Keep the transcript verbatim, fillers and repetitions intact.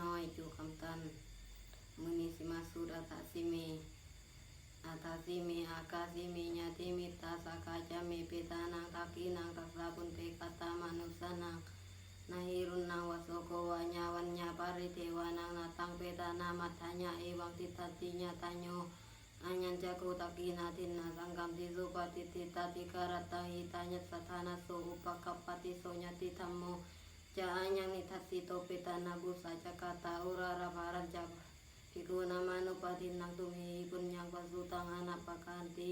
น้อย จุคำตัน มุนิสิมาสูตร อัฏฐสิเม อัฏฐสิเม อักขสิเม ญาติมิตรา สักขะ จะเม เปตานัง ทักขิณัง ทัสสะ พุนเท ขัตตามานุสสานัง นะหิรุณณัง วะโสโก วะ ญา วัญญา ปะริเทวานัง นะตัง เปตานัง มัฏฐัญญา เอวัง ติฏฐันติ ญาตาโย ayañca kho ทักขิณา ทินนา สังคามิ สุปะติฏฐิตา ติคารัตตัง หิตายัสสะ ทานะโส อุปะคัปปะติ โส ญาติธัมโม ca ayaṃ nidassito. Petāna pūjā ca katā uḷārā balañca bhikkhūnamanuppadinnaṃ tumhehi puññaṃ pasutaṃ anappakanti.